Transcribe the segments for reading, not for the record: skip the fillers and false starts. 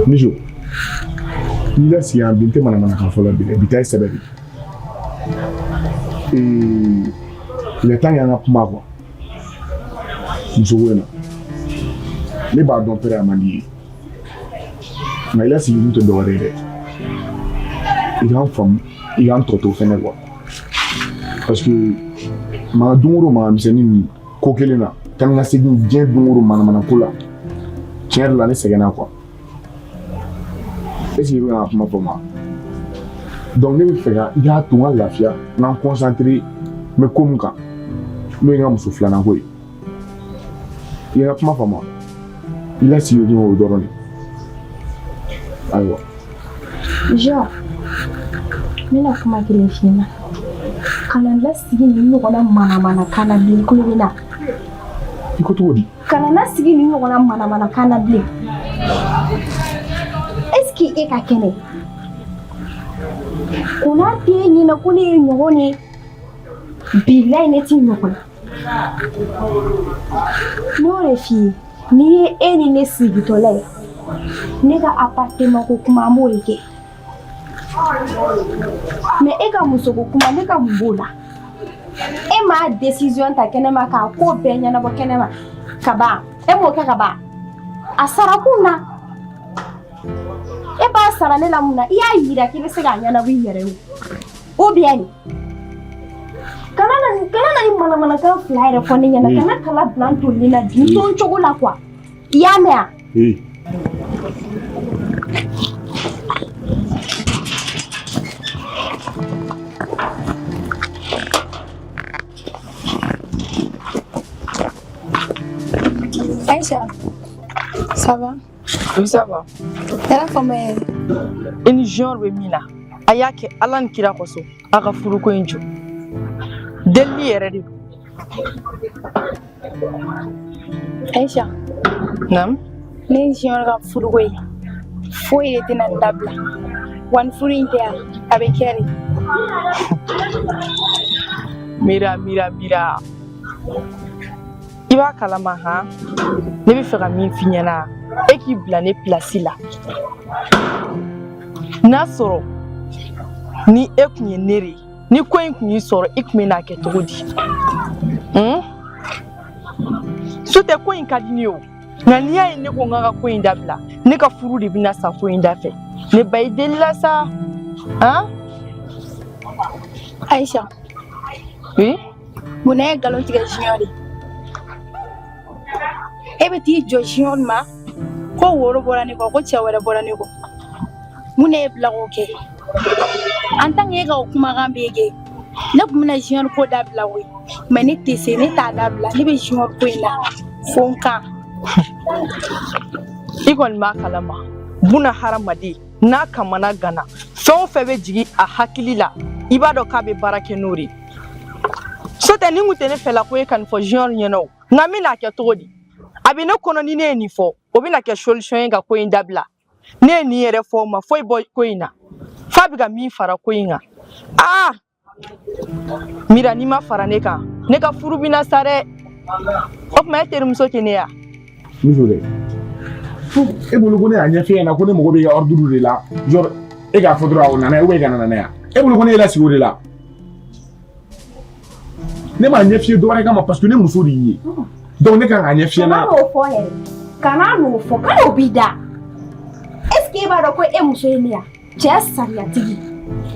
Mijo, n'i lasigi yan bi, n tɛ manamanakan fɔ la bi dɛ, bi ta ye sɛbɛ de ye. Il est temps y'an ka kuma quoi. Muso ko in na, ne b'a dɔn pɛrɛ a man di ye, nka i lasigi kun tɛ dɔwɛrɛ ye dɛ. I k'an faamu, i k'an tɔ to fɛnɛ quoi. Parce que maa don o don maa misɛnnin ninnu ko kelen na, taa ni ka segin diɲɛ don o don manamana ko la, tiɲɛ yɛrɛ la ne sɛgɛnna quoi. Est ce que i bɛ ka kuma fɔ ma? Donc ne bɛ fɛ ka i k'a to n ka lafiya, n ka n concentré n bɛ ko min kan, n'o ye n ka muso filanan ko ye. I ka kuma faamu, i lasigi kun o dɔrɔn de. Ayiwa. Jean, n bɛna kuma kelen f'i ɲɛna. Kana n lasigi nin ɲɔgɔnna manamanakan na bilen, tulo bɛ n na. I ko cogo di? Kana n lasigi nin ɲɔgɔnna manamanakan na bilen. Est ce que e ka kɛnɛ? Kona t'e ɲɛna ko ne ye ɲɔgɔn ye. Bilayi ne t'i ɲɔgɔn ye. N y'o de f'i ye. N'i ye e ni ne sigitɔla ye, ne ka appartement ko kuma an b'o de kɛ. Mais e ka musoko kuma, ne ka mun b'o la? E m'a décision ta kɛnɛma k'a ko bɛɛ ɲɛnabɔ kɛnɛma ka ban. E m'o kɛ ka ban. A sara kun na. E b'a sara ne la mun na? I y'a yira k'i bɛ se k'a ɲɛnabɔ i yɛrɛ ye o. Ou bien kana na ni manamanakan fila yɛrɛ fɔ ne ɲɛna. Kana kala bila n tolilen na bi, n to n cogo la quoi. I y'a mɛn wa? Ee. Aïcha, ça va? Oui, ça va. Kɛra fama ye. I ni Junior bɛ min na, a y'a kɛ Ala ni kira kosɔn, a ka furuko in jɔ. Delili yɛrɛ de don. Aïcha. Naamu. Ne ni Junior ka furuko in, foyi de tɛna nin dabila. Wa ni furu in tɛ yan, a bɛ kɛ de. Mira, Mira, Mira. I b'a kalama han, ne bɛ fɛ ka min f'i ɲɛna, e k'i bila ne place la. N'a sɔrɔ ni e kun ye ne de ye, ni ko in kun y'i sɔrɔ, i kun bɛ n'a kɛ cogo di? So tɛ ko in ka di ne ye o, nka n'i y'a ye ne ko n k'a ka ko in dabila, ne ka furu de bɛna sa ko in da fɛ. Ne ba i delila sa, han? Aïcha. Oui? Munna e ye nkalon tigɛ Junior ye? E bɛ t'i jɔ Junior ma ko woro bɔra ne kɔ, ko cɛ wɛrɛ bɔra ne kɔ. Mun de y'e bila k'o kɛ? En tant que e ka o kumakan b'e kɛ, ne tun bɛna Junior ko dabila koyi. Mais ne tɛ se, ne t'a dabila. Ne bɛ Junior ko in na fo n kan. I kɔni b'a kalama, buna hadamaden n'a kamana ganna, fɛn o fɛn bɛ jigin a hakili la, i b'a dɔn k'a bɛ baara kɛ n'o de ye. So tɛ nin kun tɛ ne fɛla ko ye ka nin fɔ Junior ɲɛna o, nka n bɛna kɛ cogo di? A bɛ ne kɔnɔ ni ne ye nin fɔ, o bɛna kɛ solution ye ka ko in dabila. Ne ye nin yɛrɛ fɔ o ma foyi bɔ ko in na, f'a bɛ ka min fara ko in kan. Aa Mira, n'i ma fara ne kan, ne ka furu bɛna sa dɛ. O tuma e terimuso tɛ ne ya? Muso dɛ, e bolo ko ne y'a ɲɛf'e ɲɛna ko ne mago b'i ka ordre de la, genre e k'a fɔ dɔrɔn awɔ nana ye, ou bien e ka na n'a ye. E bolo ko ne y'e lasigi o de la? Ne m'a ɲɛf'i ye dɔwɛrɛ kama, parce que ne muso de y'i ye, donc ne kan k'a ɲɛf'i ɲɛna. Kana n'o fɔ yɛrɛ, kana n'o fɔ, kana o b'i da. Est ce que e b'a dɔn ko e muso ye ne ya? Cɛ sariyatigi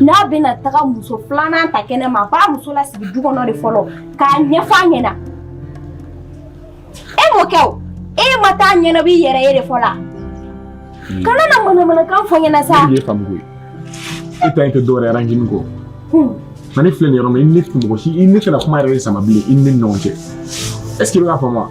n'a bɛna taga muso filanan ta kɛnɛ ma, a b'a muso lasigi du kɔnɔ de fɔlɔ k'a ɲɛfɔ a ɲɛna. E m'o kɛ o, e ma taa ɲɛnabɔ i yɛrɛ ye de fɔlɔ. Kana na manamanakan fɔ n ɲɛna sa. Ne de ye faamu koyi, e ta in tɛ dɔwɛrɛ ye rancune kɔ. Nka ne filɛ nin yɔrɔ min na, i ni ne tɛ mɔgɔ si, i ni ne tɛna kuma yɛrɛ de sama bilen i ni ne ni ɲɔgɔn cɛ. Est ce que i bɛ k'a faamu wa?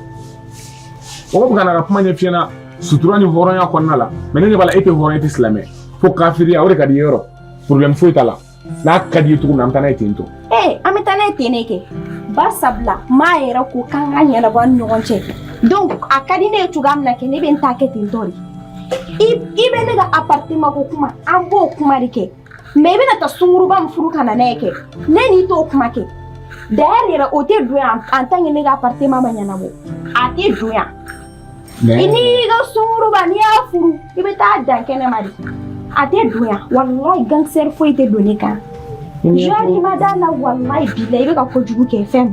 Mɔgɔ bɛ ka na ka kuma ɲɛf'i ɲɛna sutura ni hɔrɔnya kɔnɔna la, mais ne ɲɛ b'a la e tɛ hɔrɔn, e tɛ silamɛ, fo kafiriya o de ka di i ye yɔrɔ. Problème foyi t'a la, n'a ka di i ye cogo min na, an bɛ taa n'a ye ten tɔ. Ee, an bɛ taa n'a ye ten de kɛ, barisabula maa yɛrɛ ko k'an ka ɲɛnabɔ an ni ɲɔgɔn cɛ, donc a ka di ne ye cogoya min na kɛ, ne bɛ n ta kɛ ten tɔ de. I bɛ ne ka appartement ko kuma, an b'o kuma de kɛ, mais i bɛna taa sunguruba min furu ka na n'a ye kɛ, ne n'i t'o kuma kɛ. D'ailleurs yɛrɛ, o tɛ don yan en tant que ne ka appartement ma ɲɛnabɔ, a tɛ don yan. I n'i y'i ka sunguruba n'i y'a furu i bɛ taa dan kɛnɛma de a tɛ don yan walayi gangster foyi tɛ don ne kan jɔn n'i ma d'a la walayi bilayi i bɛ ka kojugu kɛ fɛn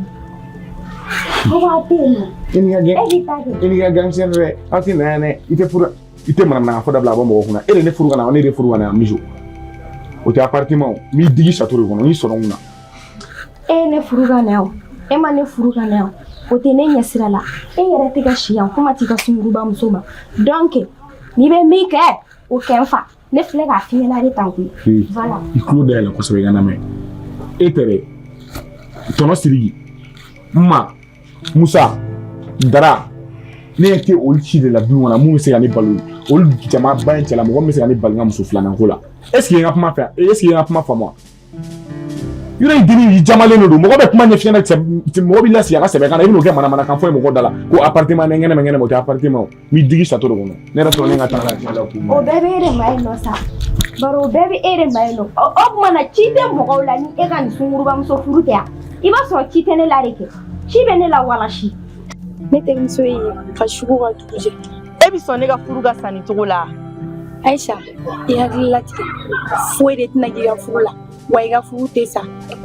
min mɔgɔ tɛ yen nɔ I n'i ka e b'i ta kɛ i n'i ka gangster dɛ aw tɛ na yan dɛ i tɛ furu i tɛ manamana fɔ dabila a bɔ mɔgɔ kunna e de ne furu ka na ne de furu ka na miso o tɛ appartement o n b'i digi château de kɔnɔ n'i sɔrɔ n kunna e ye ne furu ka na yan o e ma ne furu ka na yan o tɛ ne ɲɛ sira la e yɛrɛ tɛ ka si yan kuma t'i ka sunguruba muso ma donc n'i bɛ min kɛ o kɛ n fa ne filɛ k'a f'i ɲɛna de tan koyi voilà i tulo dayɛlɛ kosɛbɛ i ka lamɛn e tɛ dɛ tɔnɔ Sidiki ma Musa Dara ne ɲɛ tɛ olu ci de la du kɔnɔ mun bɛ se ka ne balo olu jama ba in cɛla mɔgɔ min bɛ se ka ne bali n ka muso filanan ko la est ce que i ka kuma fɛ est ce que i ka kuma faamu wa yɔrɔ in dennin i jamalen de don mɔgɔ bɛ kuma ɲɛf'i ɲɛna cɛ mɔgɔ b'i lasigi a ka sɛbɛ kan na i bɛn'o kɛ manamanakan fɔ ye mɔgɔ da la ko appartement ne ŋɛnɛmɛ ŋɛnɛmɛ o tɛ appartement o n b'i digi château de kɔnɔ ne yɛrɛ sɔrɔ ne ka taa la tiɲɛ la k'u o bɛɛ bɛ e de ma yen nɔ sa bari o bɛɛ bɛ e de ma yen nɔ o tuma na ci tɛ mɔgɔw la ni e ka nin sungurubamuso furu tɛ yan i b'a sɔrɔ ci tɛ ne la de kɛ ci bɛ ne la walasi Ne terimuso ye ka sugu ka dugu jɛ E bɛ sɔn ne ka furu ka sa nin cogo la Ayisa i hakili latigɛ foyi de tɛna k'i ka furu la wa i ka furu tɛ sa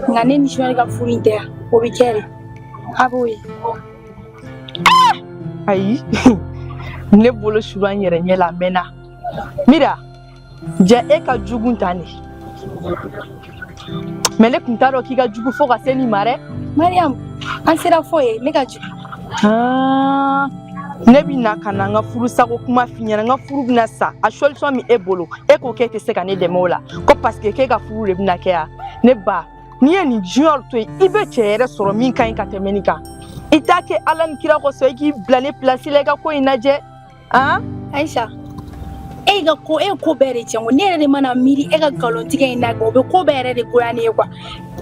nka ne ni Junior ka furu in tɛ yan o bɛ kɛ de a b'o ye ayi ne bolo sura n yɛrɛ ɲɛ la a mɛnna Mira jɛ e ka jugu tan de mais ne tun t'a dɔn k'i ka jugu fo ka se nin ma dɛ Mariam an sera fo ye ne ka jugu Ah, ne bɛ na ka na n ka furusako kuma f'i ɲɛna n ka furu bɛna sa a solution min e bolo e ko k'e tɛ se ka ne dɛmɛ o la ko parce que k'e ka furu de bɛna kɛ yan ne ba n'i ye nin junior to yen i bɛ cɛ yɛrɛ sɔrɔ min ka ɲi ka tɛmɛ nin kan i t'a kɛ ala ni kira kosɔn i k'i bila ne place la i ka ko in lajɛ han Ayisa e ka ko e ye ko bɛɛ de tiɲɛ ko ne yɛrɛ de mana miiri e ka nkalontigɛ in na o bɛ ko bɛɛ yɛrɛ de goya ne ye quoi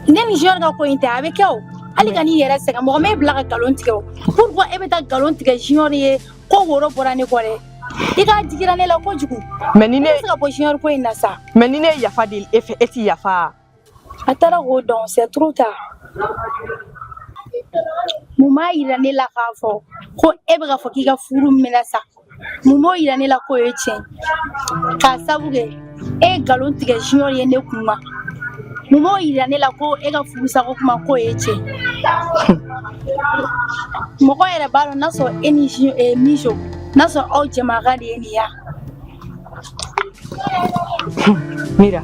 ne ni Junior ka ko in tɛ a bɛ kɛ o hali ka n'i yɛrɛ sɛgɛn mɔgɔ m'e bila ka nkalon tigɛ o pourquoi e bɛ taa nkalon tigɛ Junior ye ko woro bɔra ne kɔ dɛ i k'a digira ne la kojugu mais ni ne ne bɛ se ka bɔ Junior ko in na sa mais ni ne ye yafa deli e fɛ e ti yafa a taara k'o dɔn c'est trop tard mun b'a yira ne la k'a fɔ ko e bɛ k'a fɔ k'i ka furu minɛ sa mun b'o yira ne la k'o ye tiɲɛ ye k'a sabu kɛ e ye nkalon tigɛ Junior ye ne kun kan mun b'o yira ne la ko e ka furusako kuma k'o ye tiɲɛ ye mɔgɔ yɛrɛ b'a dɔn n'a sɔrɔ e ni Mijo n'a sɔrɔ aw jɛmakan de ye nin ye Mira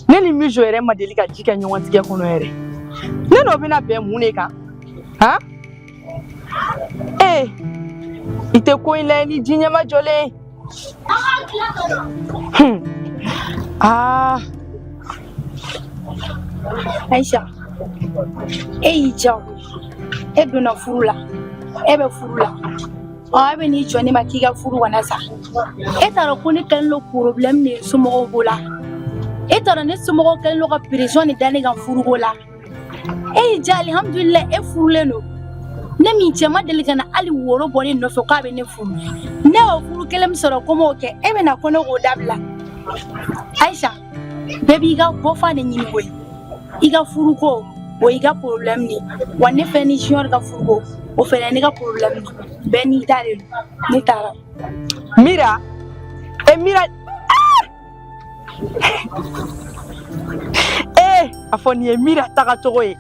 ne ni Mijo yɛrɛ ma deli ka ji kɛ ɲɔgɔn tigɛ kɔnɔ yɛrɛ ne n'o bɛna bɛn mun de kan han ee i tɛ ko in lajɛ ni ji ɲɛmajɔlen ye aa Ayisa e y'i diya e donna furu la e bɛ furu la ɔ e bɛ n'i jɔ ne ma k'i ka furu kana sa e t'a dɔn ko ne kɛlen don problème de ye somɔgɔw ko la e t'a dɔn ne somɔgɔw kɛlen don ka pression de da ne kan furuko la e y'i diya alihamudulila e furulen don ne min cɛ ma deli ka na hali woro bɔ ne nɔfɛ k'a bɛ ne furu ne y'o furu kelen min sɔrɔ ko n m'o kɛ e bɛ na ko ne k'o dabila Ayisa bɛɛ b'i ka bɔfan de ɲini koyi i ka furuko o y'i ka problème de ye wa ne fɛnɛ ni Junior ka furuko o fɛnɛ ye ne ka problème de ye bɛɛ n'i ta de don ne taara Mira e Mira ee a fɔ nin ye Mira tagacogo ye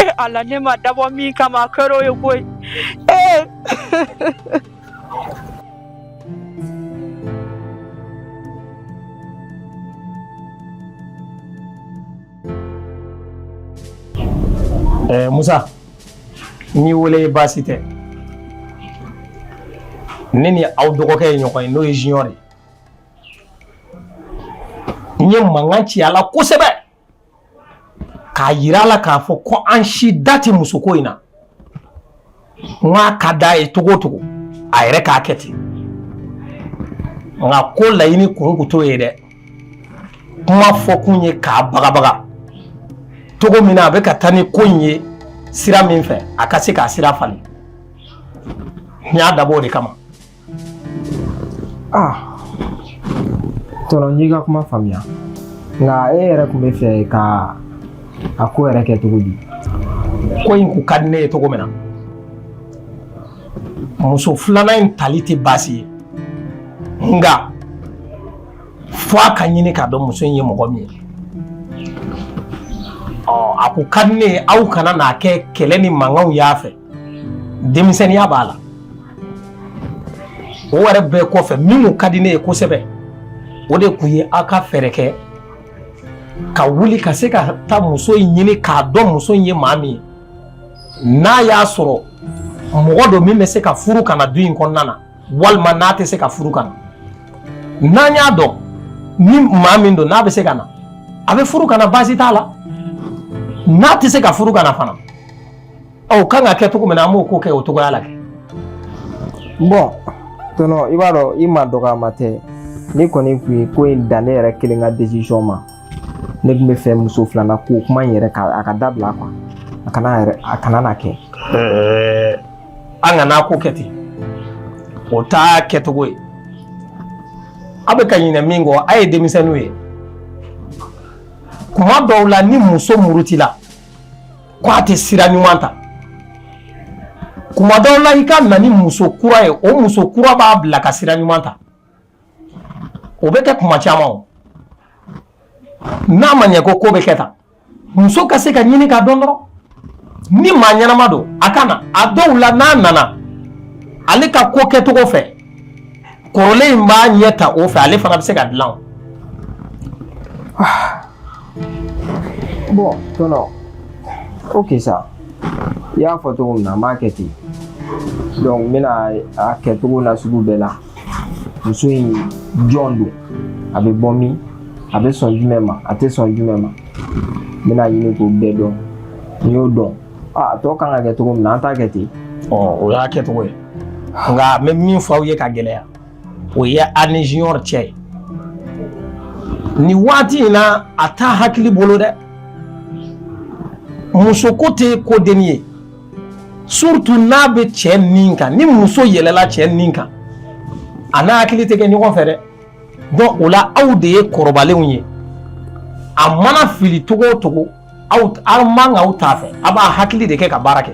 e Ala ne ma dabɔ min kama a kɛra o ye koyi ee Musa n y'i wele baasi tɛ ne ni aw dɔgɔkɛ ye ɲɔgɔn ye n'o ye Junior ye n ye mankan ci a la kosɛbɛ k'a yira a la k'a fɔ ko an si da tɛ musoko in na n k'a ka d'a ye cogo o cogo a yɛrɛ k'a kɛ ten nka ko laɲini kun kun t'o ye dɛ kuma fɔkun ye k'a bagabaga cogo min na a bɛ ka taa ni ko in ye sira min fɛ a ka se k'a sira falen n y'a dabɔ o de kama Ah tɔnɔ n y'i ka kuma faamuya nka e yɛrɛ tun bɛ fɛ ka a ko yɛrɛ kɛ cogo di ko in kun ka di ne ye cogo min na Muso filanan in tali tɛ baasi ye, nka fo a ka ɲini k'a dɔn muso in ye mɔgɔ min ye. Ɔ, a ko ka di ne ye aw kana n'a kɛ kɛlɛ ni mankanw y'a fɛ, denmisɛnninya b'a la. O yɛrɛ bɛɛ kɔfɛ, min kun ka di ne ye kosɛbɛ, o de kun ye aw ka fɛɛrɛ kɛ ka wuli ka se ka taa muso in ɲini k'a dɔn muso in ye maa min ye, n'a y'a sɔrɔ mɔgɔ don min bɛ se ka furu ka na du in kɔnɔna na, walima n'a tɛ se ka furu ka na. N'an y'a dɔn ni maa min don n'a bɛ se ka na, a bɛ furu ka na, baasi t'a la. N'a tɛ se ka furu ka na fana, o kan ka kɛ cogo min na, an b'o ko kɛ o cogoya la kɛ. Bon tɔnɔ, i b'a dɔn i ma dɔgɔyama tɛ. Ne kɔni tun ye ko in dan ne yɛrɛ kelen ka décision ma. Ne tun bɛ fɛ muso filanan ko kuma in yɛrɛ ka a ka dabila quoi, a kana yɛrɛ, a kana na kɛ. An kana ko kɛ ten, o t'a kɛcogo ye. Aw bɛ ka ɲinɛ min kɔ, a ye denmisɛnninw ye. Kuma dɔw la, ni muso murutila ko a tɛ sira ɲuman ta, kuma dɔw la i ka na ni muso kura ye, o muso kura b'a bila ka sira ɲuman ta. O bɛ kɛ kuma caman. O n'a ma ɲɛ ko ko bɛ kɛ tan, muso ka se ka ɲini k'a dɔn dɔrɔn, ni maa ɲɛnama don, a ka na. A dɔw la, n'a nana ale ka ko kɛcogo fɛ, kɔrɔlen in b'a ɲɛ ta o fɛ, ale fana bɛ se ka dilan o. Bon tɔnɔ, ok sa, i y'a fɔ cogo min na, n b'a kɛ ten. Donc n bɛna a kɛ cogo na sugu bɛɛ la. Muso in jɔn don, a bɛ bɔ min, a bɛ sɔn jumɛn ma, a tɛ sɔn jumɛn ma, n bɛna ɲini k'o bɛɛ dɔn. N y'o dɔn, a tɔ kan ka kɛ cogo min na, an t'a kɛ ten. Ɔ, o y'a kɛcogo ye. Nka n bɛ min fɔ aw ye ka gɛlɛya, o ye a ni Junior cɛ ye. Nin waati in na, a t'a hakili bolo dɛ. Muso ko tɛ ko denni ye, surtout n'a bɛ cɛ nin kan. Ni muso yɛlɛla cɛ nin kan, a n'a hakili tɛ kɛ ɲɔgɔn fɛ dɛ. Donc o la, aw de ye kɔrɔbalenw ye. A mana fili cogo o cogo, aw aw man k'aw t'a fɛ, a b'a hakili de kɛ ka baara kɛ.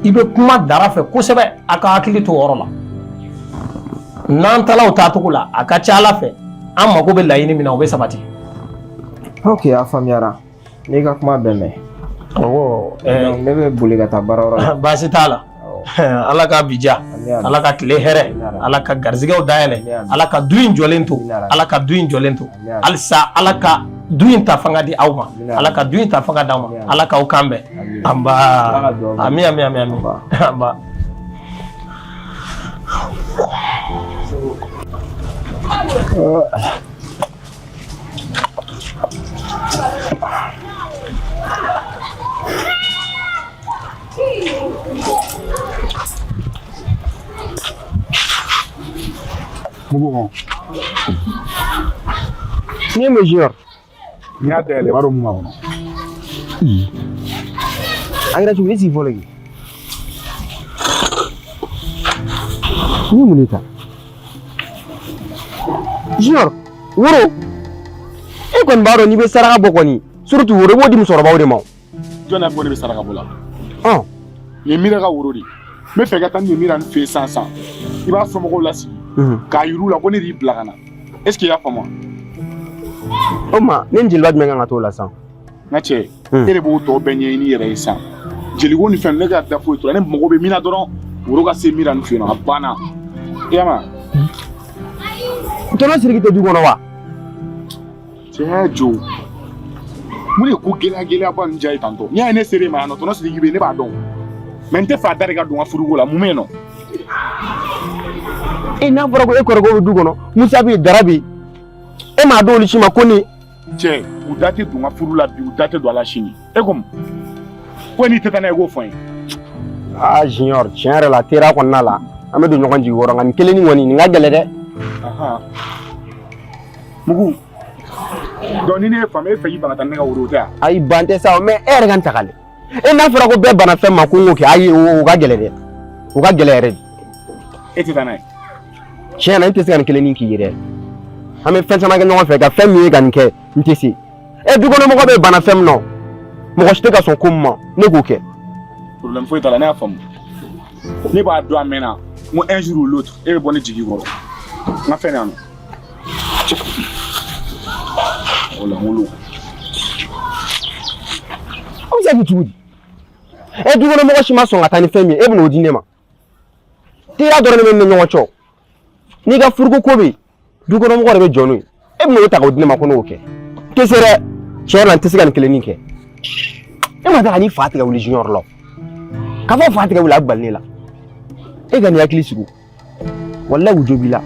I bɛ kuma Dara fɛ kosɛbɛ, a ka hakili to o yɔrɔ la. N'an taala o taacogo la, a ka ca Ala fɛ, an mago bɛ laɲini min na, o bɛ sabati. Ok, a faamuyara, ne ka kuma bɛɛ mɛn. Awɔ. Donc ne bɛ boli ka taa baarayɔrɔ la. Baasi t'a la. Ala ka bi diya, Ala ka tile hɛrɛ, Ala ka garizigɛw dayɛlɛ, Ala ka du in jɔlen to, Ala ka du in jɔlen to halisa, Ala ka du in ta fanga di aw ma, Ala ka du in ta fanga d'aw ma, Ala k'aw kan bɛn. Anba, ami ami ami ami, anba. Mugu kɔnɔ. Ni ye mesure. N'i y'a dayɛlɛ, i b'a dɔn mun b'a kɔnɔ. A yɛrɛ cogo, i sigi fɔlɔ kɛ. Ni mun de ta? Junior, woro. E kɔni b'a dɔn n'i bɛ saraka bɔ kɔni, surtout woro, i b'o di musokɔrɔbaw de ma. Jɔn y'a fɔ ne bɛ saraka bɔ la? Nin ye Mira ka woro de ye. N bɛ fɛ ka taa ni Mira nin fɛ yen sisan sisan. I b'a somɔgɔw lasigi k'a yir'u la ko ne de y'i bila ka na. Est ce que i y'a faamu? O ma, ne ni jeliba jumɛn kan ka t'o la sisan? N ka cɛ, e de b'o tɔ bɛɛ ɲɛɲini i yɛrɛ ye sisan. Jeliko ni fɛn, ne ka da foyi t'o la. Ne mago bɛ min na dɔrɔn, woro ka se Mira nin fɛ yen nɔ, a banna. I y'a mɛn? Tɔnɔ Siriki tɛ du kɔnɔ wa? Cɛ jo, mun de ko gɛlɛya gɛlɛyaba ninnu diya ye tantɔ? N'i y'a ye ne ser'e ma yan nɔ, tɔnɔ Sidiki bɛ yen, ne b'a dɔn, mais n tɛ fɛ a da de ka don n ka furuko la. Mun bɛ yen nɔ? E, n'a fɔra ko e kɔrɔkɛw bɛ du kɔnɔ, Musa bɛ yen, Dara bɛ yen, e m'a dɔn olu si ma ko ne. Cɛ, u da tɛ don n ka furu la bi, u da tɛ don a la sini. E ko mun ko n'i tɛ taa n'a ye, k'o fɔ n ye. Aa Junior, tiɲɛ yɛrɛ la, teriya kɔnɔna la, an bɛ don ɲɔgɔn jigi kɔrɔ, nka nin kelennin kɔni, nin ka gɛlɛn dɛ. Mugu donc, ni ne ye faamu, e fɛ k'i ban ka taa ne ka woro tɛ yan? Ayi, ban tɛ sa o, mais e yɛrɛ ka n ta ka lɛ. E, n'a fɔra ko bɛɛ banna fɛn ma ko n k'o kɛ, ayi, o ka gɛlɛn dɛ, o ka gɛlɛn yɛrɛ de. E tɛ taa n'a ye? Tiɲɛ na, n tɛ se ka nin kelennin k'i ye dɛ. An bɛ fɛn caman kɛ ɲɔgɔn fɛ, ka fɛn min ye ka nin kɛ, n tɛ se. E, dukɔnɔmɔgɔ bɛ bana fɛn min na, mɔgɔ si tɛ ka sɔn ko min ma, ne k'o kɛ. Problème foyi t'a la, ne y'a faamu. Ne b'a dɔn a mɛnna n ko un jour ou l'autre e bɛ bɔ ne jigi kɔrɔ. N ka fɛn na yan nɔ. O lankolon. Aw bɛ se ka kɛ cogo di? E du kɔnɔ mɔgɔ si ma sɔn ka taa ni fɛn min ye, e bɛn'o di ne ma. Teriya dɔrɔn de bɛ ne ni ɲɔgɔn cɛ o. N'i ka furuko ko bɛ yen, du kɔnɔ mɔgɔ de bɛ jɔ n'o ye. E bɛn'o ta k'o di ne ma ko ne k'o kɛ. N tɛ se dɛ. Tiɲɛ yɛrɛ la n tɛ se ka nin kelennin kɛ. E ma taa ka n'i fa tigɛ wuli junior la o. K'a fɔ fa tigɛ wuli a bɛ bali ne la. E ka n'i hakili sigi. Walayi u jo b'i la.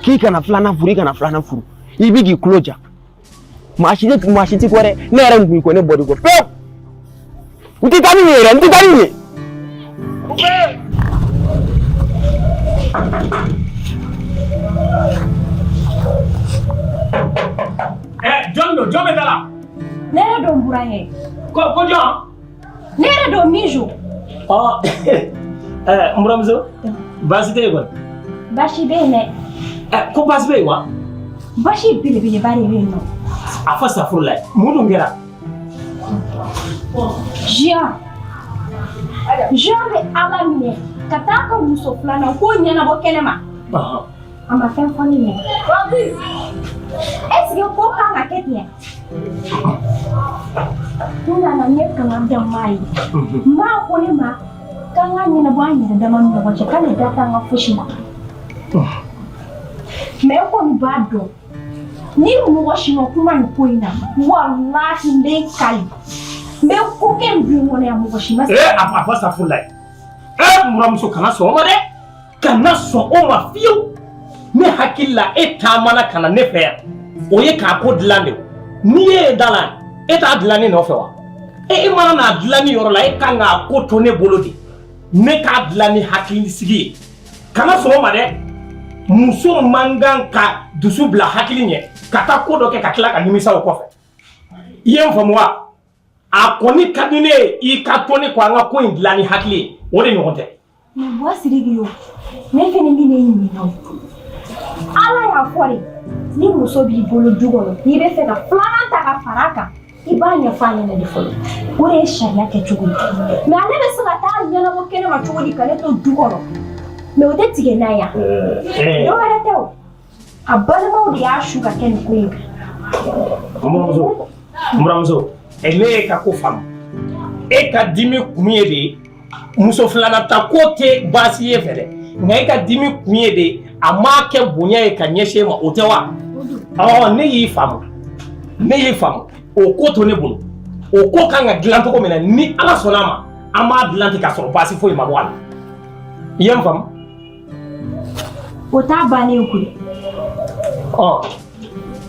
K'i kana filanan furu, i kana filanan furu. I bɛ k'i tulo ja. Maa si tɛ maa si t'i kɔ dɛ. Ne yɛrɛ kun b'i kɔ, ne bɔr'i kɔ pewu. N tɛ taa ni nin ye yɛrɛ, n tɛ taa ni nin ye. Jɔn don, jɔn bɛ da la? Ne yɛrɛ don burankɛ. Ko jɔn? Ne yɛrɛ don Mijo. Ɔ n buramuso, baasi tɛ yen kɔni? Baasi bɛ yen dɛ. Ko baasi bɛ yen wa? Baasi belebeleba de bɛ yen nɔ. A fɔ safurulayi, mun dun kɛra? Junior. Junior bɛ Ala minɛ ka taa ka muso filanan ko ɲɛnabɔ kɛnɛ ma. A ma fɛn fɔ ne ɲɛna. Est-ce que ko kan ka kɛ ten? N nana n ye kangari da maa ye. Maa ko ne ma k'an ka ɲɛnabɔ an yɛrɛ dama ni ɲɔgɔn cɛ k'ale da t'an ka fosi la. Mais e kɔni b'a dɔn ni mɔgɔ si ma kuma nin ko in na, walahi n bɛ kali n bɛ ko kɛ n du kɔnɔ yan mɔgɔ si ma. A fɔ safurulayi. N buramuso kana sɔn o ma dɛ. Kana sɔn o ma fiyewu. Ne hakili la e taamana ka na ne fɛ yan, o ye k'a ko dilan de. N'i ye da la, e t'a dilan ne nɔfɛ wa? E mana n'a dilanni yɔrɔ la, e kan k'a ko to ne bolo de, ne k'a dilan ni hakilisigi ye. Kana sɔn o ma dɛ. Muso man kan ka dusu bila hakili ɲɛ ka taa ko dɔ kɛ ka tila ka nimisa o kɔfɛ. I ye n faamu wa? A kɔni ka di ne ye i ka to ne kɔ, an ka ko in dilan ni hakili ye, o de ɲɔgɔn tɛ. Mais Buwa Sidiki yo, ne fɛnɛ bɛ ne ɲininka o. Ala y'a fɔ de, ni muso b'i bolo du kɔnɔ, n'i bɛ fɛ ka filanan ta ka fara a kan, i b'a ɲɛfɔ a ɲɛna de fɔlɔ. O de ye sariya kɛcogo ye. Mais ale bɛ se ka taa ɲɛnabɔ kɛnɛ ma cogo di ka ne to du kɔnɔ? Mais o tɛ tigɛ n'a ye yan. Dɔ wɛrɛ tɛ o. A balimaw de y'a su ka kɛ nin ko in kan. N buramuso, ne ye ka ko faamu. E ka dimi kun ye de muso filanan ta ko tɛ baasi ye fɛ dɛ, nka e ka dimi kun ye de a m'a kɛ bonya ye ka ɲɛsin e ma, o tɛ wa? Ɔ ne y'i faamu, ne y'i faamu. O ko to ne bolo, o ko kan ka dilan cogo min na, ni Ala sɔnna a ma, an b'a dilan ten k'a sɔrɔ baasi foyi ma bɔ a la. I ye n faamu? O t'a bannen koyi. Ɔ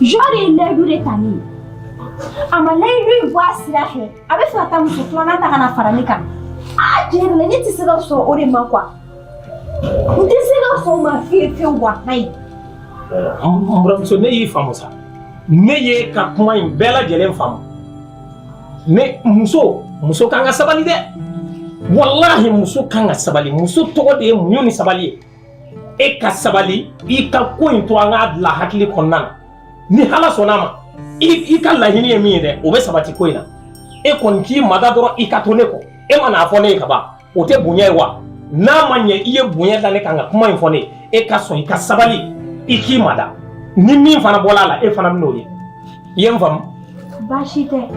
Junior ye layidu de ta ne ye. A ma layidu in bɔ a sira fɛ. A bɛ fɛ ka taa muso filanan ta ka na fara ne kan. Aa tiɲɛ yɛrɛ la ne tɛ se ka sɔn o de ma quoi. N tɛ se ka sɔn o ma fiyewu fiyewu walayi. N buramuso, ne y'i faamu sa. Ne ye ka kuma in bɛɛ lajɛlen faamu. Ne muso kan ka sabali dɛ. Walahi muso kan ka sabali. Muso tɔgɔ de ye muɲu ni sabali ye. E ka sabali, i ka ko in to an k'a bila hakili kɔnɔna na. Ni Ala sɔnna a ma, i ka laɲini ye min ye dɛ, o bɛ sabati ko in na. E kɔni k'i mada dɔrɔn, i ka to ne kɔ. E ma n'a fɔ ne ye ka ban, o tɛ bonya ye wa? N'a ma ɲɛ i ye bonya da ne kan ka kuma in fɔ ne ye, e ka sɔn, i ka sabali, i k'i mada. Ni min fana bɔra a la, e fana bɛn'o ye. I ye n faamu? Baasi tɛ.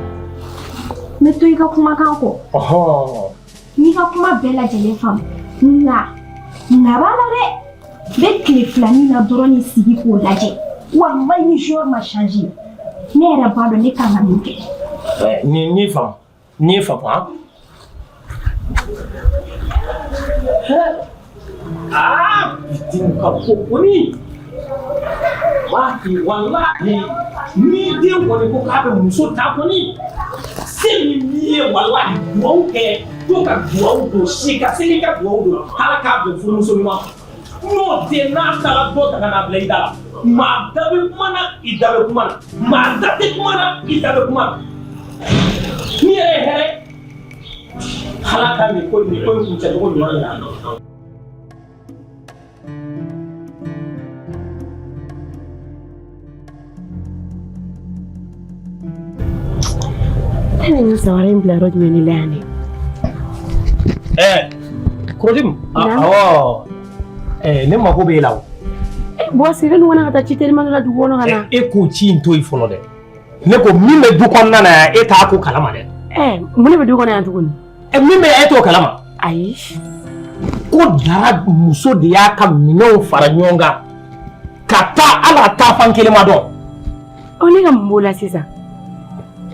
N bɛ to i ka kumakan kɔ. Ɔhɔn. N'i ka kuma bɛɛ lajɛlen faamu. Nka nka b'a la dɛ. N bɛ tile filanin na dɔrɔn ni sigi k'o lajɛ. Walayi ni Junior ma changer, ne yɛrɛ b'a dɔn ne kan ka min kɛ. Ni n y'i faamu, n y'i faamu han. Aa bitini ka ko kɔni. Wallahi wallahi ni den kɔni ko k'a bɛ muso ta kɔni, se min b'i ye, wallahi duwawu kɛ, to ka duwawu don si ka seli ka duwawu don Ala k'a bɛn furumuso ɲuman ma. N'o tɛ n'a taara dɔ ta ka n'a bila i da la, maa da bɛ kuma na, i da bɛ kuma na, maa da tɛ kuma na, i da bɛ kuma na. Ni yɛrɛ ye hɛrɛ, Ala ka nin ko in kuncɛ cogo ɲuman yira an na. Ne bɛ nin samara in bila yɔrɔ jumɛn de la yan ne? Korodim, awɔ, ne mako b'e la o. Buwa Siriki nin ka taa ci teliman dɔ la dugu kɔnɔ ka na. E k'o ci in to yen fɔlɔ dɛ. Ne ko min bɛ du kɔnɔna na yan, e t'a ko kalama dɛ. Mun de bɛ du kɔnɔ yan tuguni? Min bɛ e t'o kalama. Ayi. Ko Dara muso de y'a ka minɛnw fara ɲɔgɔn kan ka taa hali a taafan kelen ma dɔn. Ɔ ne ka mun b'o la sisan?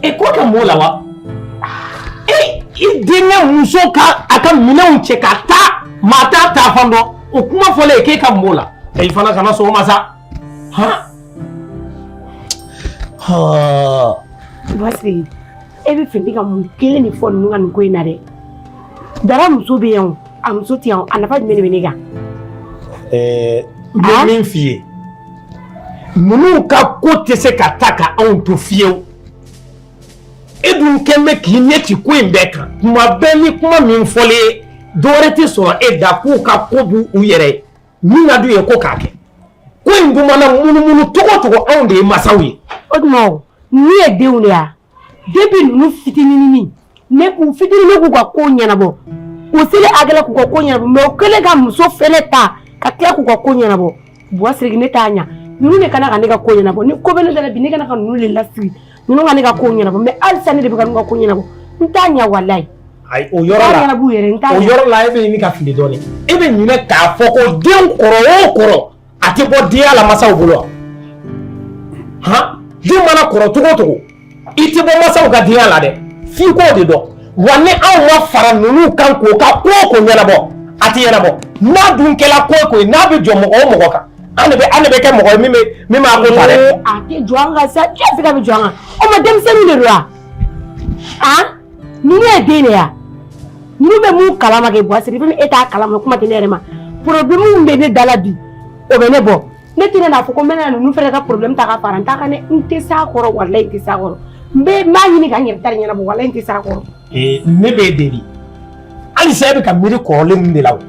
E ko ka mun b'o la wa? E i denkɛ muso ka a ka minɛnw cɛ ka taa maa t'a taafan dɔn o kuma fɔlen k'e ka mun b'o la? I fana kana sɔn o ma sa. Han? Buwa Siriki, e bɛ fɛ ne ka mun kelen de fɔ ninnu ka nin ko in na dɛ? Dara muso bɛ yan o, a muso tɛ yan o, a nafa jumɛn de bɛ ne kan? N bɛ min f'i ye, ninnu ka ko tɛ se ka taa ka anw to fiyewu. E dun kɛn bɛ k'i ɲɛ ci ko in bɛɛ kan. Tuma bɛɛ ni kuma min fɔlen ye, dɔwɛrɛ tɛ sɔrɔ e da k'u ka ko b'u yɛrɛ ye. Min ka d'u ye ko k'a kɛ. Ko in dun mana munumunu cogo o cogo, anw de ye masaw ye. O tuma o, ninnu ye denw de ye wa? Depuis ninnu fitinininin, ne u fitinin ne k'u ka ko ɲɛnabɔ. U selen hakɛ la k'u ka ko ɲɛnabɔ, mais u kɛlen ka muso fɛnɛ ta ka tila k'u ka ko ɲɛnabɔ. Buwa Siriki, ne t'a ɲa. Ninnu de kana ka ne ka ko ɲɛnabɔ. Ni ko bɛ ne da la bi, ne kana ka ninnu de lasigi. Ninnu ka ne ka ko ɲɛnabɔ, mais halisa ne de bɛ ka ninnu ka ko ɲɛnabɔ. N t'a ɲa walayi. Ayi, o yɔrɔ la, o yɔrɔ la e bɛ ɲini ka fili dɔɔnin. E bɛ ɲinɛ k'a fɔ ko den kɔrɔ o kɔrɔ, a tɛ bɔ denya la masaw bolo wa? Han, den mana kɔrɔ cogo o cogo, i tɛ bɔ masaw ka denya la dɛ, f'i k'o de dɔn. Wa ni anw ma fara ninnu kan k'o ka ko o ko ɲɛnabɔ, a tɛ ɲɛnabɔ. N'a dun kɛla ko o ko ye, n'a bɛ jɔ mɔgɔ o mɔgɔ kan, an de bɛ an de bɛ kɛ mɔgɔ ye min b'a ko ta dɛ. A tɛ jɔ an kan sa, jɔn se ka bɛ jɔ an kan? O ma denmisɛnninw de don wa? Han, ninnu ye den de ye wa? Ninnu bɛ mun kalama kɛ Buwa Siriki, fɛn min e t'a kalama, kuma tɛ ne yɛrɛ ma. Problème min bɛ ne da la bi, o bɛ ne bɔ. Ne tɛna n'a fɔ ko n bɛna ninnu fɛnɛ ka problème ta ka fara n ta kan dɛ. N tɛ s'a kɔrɔ, walayi n tɛ s'a kɔrɔ. N bɛ n b'a ɲini ka n yɛrɛ ta de ɲɛnabɔ, walayi n tɛ s'a kɔrɔ. Ne b'e deli halisa, e bɛ ka miiri kɔrɔlen min de la o,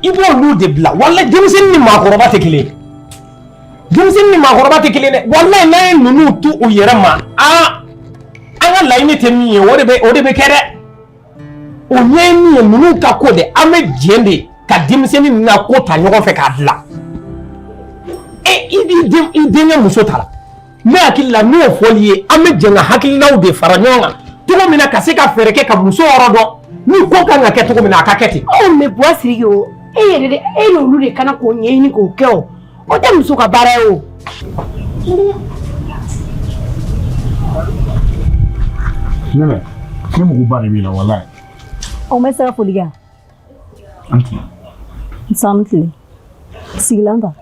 i b'olu de bila. Walayi denmisɛnnin ni maakɔrɔba tɛ kelen ye, denmisɛnnin ni maakɔrɔba tɛ kelen dɛ. Walayi n'an ye ninnu to u yɛrɛ ma, aa an ka laɲini tɛ min ye, o de bɛ kɛ dɛ. O ɲɛ ye min ye ninnu ka ko dɛ, an bɛ jɛn de ka denmisɛnnin ninnu ka ko ta ɲɔgɔn fɛ k'a dilan. E i b'i den i denkɛ muso ta la, ne hakili la n'o fɔli ye, an bɛ jɛn ka hakilinaw de fara ɲɔgɔn kan cogo min na ka se ka fɛɛrɛ kɛ ka muso yɔrɔ dɔn ni ko kan ka kɛ cogo min na, a ka kɛ ten. Ɔ mais Buwa Siriki o, e yɛrɛ de, e n'olu de kana k'o ɲɛɲini k'o kɛ o, o tɛ muso ka baara ye o. Nɛnɛ, ne mago ba de b'i la walayi. O ma se ka foli kɛ. An tile. Sanu tile. Sigilan ta.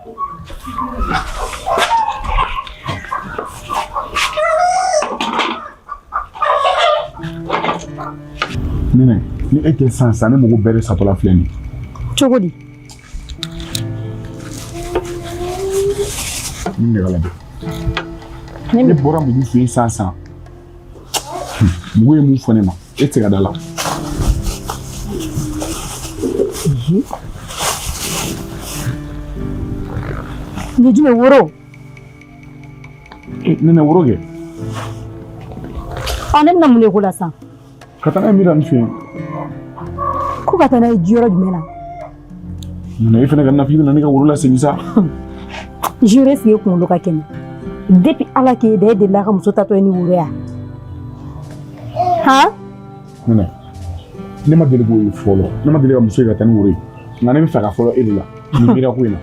Nɛnɛ, ni e tɛ sisan sisan, ne mago bɛɛ de satɔla filɛ nin ye. Cogo di? Nin de ka lajɛ. Ne bɔra Mugu fɛ yen sisan sisan. Mugu ye mun fɔ ne ma, e tɛ se ka da la. Nin jumɛn woro? Nɛnɛ, woro kɛ. Ɔ ne bɛna mun de ko la sisan? Ka taa n'a ye Mira nin fɛ yen. Ko ka taa n'a ye jiyɔrɔ jumɛn na? Nɛnɛ, e fana ka na f'i bɛna ne ka woro lasegin sa. Jure sigi kunkolo ka kɛnɛ. Depuis Ala k'e da, e delila ka muso tatɔ ye ni woro ya? Han? Nɛnɛ, ne ma deli k'o ye fɔlɔ. Ne ma deli ka muso ye ka taa ni woro ye. Nka ne bɛ fɛ ka fɔlɔ e de la nin Mira ko in na.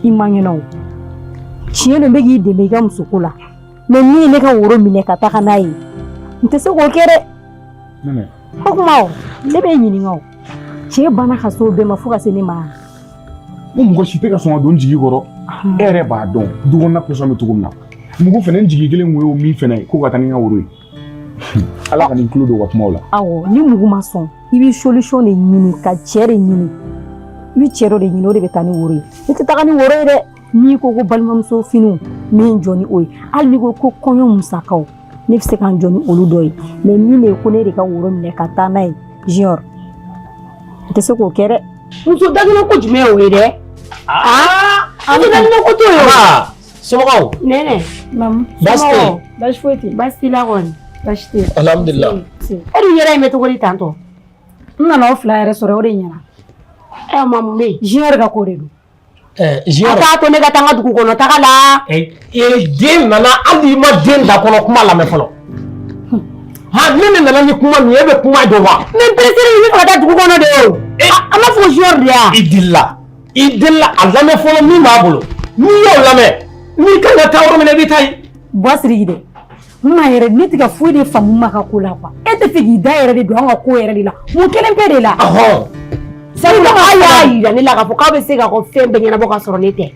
I man kɛnɛ o. Tiɲɛ don, n bɛ k'i dɛmɛ i ka musoko la. Mais min ye ne ka woro minɛ ka taga n'a ye, n tɛ se k'o kɛ dɛ. Nɛnɛ. O tuma o, ne b'e ɲininka o. Cɛ banna ka s'o bɛɛ ma fo ka se ne ma. N ko mɔgɔ si tɛ ka sɔn ka don n jigi kɔrɔ. E yɛrɛ b'a dɔn du kɔnɔna pression bɛ cogo min na. Mugu fɛnɛ, n jigi kelen kun ye o min fɛnɛ ye, ko ka taa ni n ka woro ye. Ala ka nin tulo don u ka kumaw la. Awɔ, ni mugu ma sɔn, i bɛ solution de ɲini, ka cɛ de ɲini. I bɛ cɛ dɔ de ɲini, o de bɛ taa ni woro ye. Ne tɛ taga ni woro ye dɛ. N'i ko ko balimamuso finiw, n bɛ n jɔ ni o ye. Hali n'i ko ko kɔɲɔ musakaw, ne bɛ se ka n jɔ ni olu dɔ ye. Mais min de ye ko ne de ka woro minɛ ka taa n'a ye Junior, n tɛ se k'o kɛ dɛ. Muso daginɛ ko jumɛn y'o ye dɛ? Aa, muso daginɛ ko t'o ye o. Somɔgɔw? Nɛnɛ. Mamu. Baasi tɛ yen? Baasi foyi tɛ yen. Baasi t'i la kɔni? Baasi tɛ yen. Alhamdulilah. E dun yɛrɛ in bɛ cogo di tantɔ? N nana aw fila yɛrɛ sɔrɔ, o de ɲɛna. Ɛ ma mun bɛ yen? Junior ka ko de don. Junior. A t'a to ne ka taa n ka dugu kɔnɔ taga la. Den nana hali i ma den da kɔnɔ kuma lamɛn fɔlɔ. Ha ne de nana ni kuma min ye e bɛ kuma jɔ wa? Ne pressé n bɛ fɛ ka taa dugu kɔnɔ de o. An b'a fɔ junior de ya. I delila i delila a lamɛn fɔlɔ min b'a bolo n'i y'o lamɛn n'i kan ka taa yɔrɔ min na i bɛ taa yen. Buwa Sidiki dɛ n ma yɛrɛ ne tɛ ka foyi de faamu ma ka ko la quoi e tɛ fɛ k'i da yɛrɛ de don an ka ko yɛrɛ de la mun kelen pe de la. Sabula aw y'a yira ne la k'a fɔ k'aw bɛ se k'a ka fɛn bɛɛ ɲɛnabɔ ka sɔrɔ ne tɛ.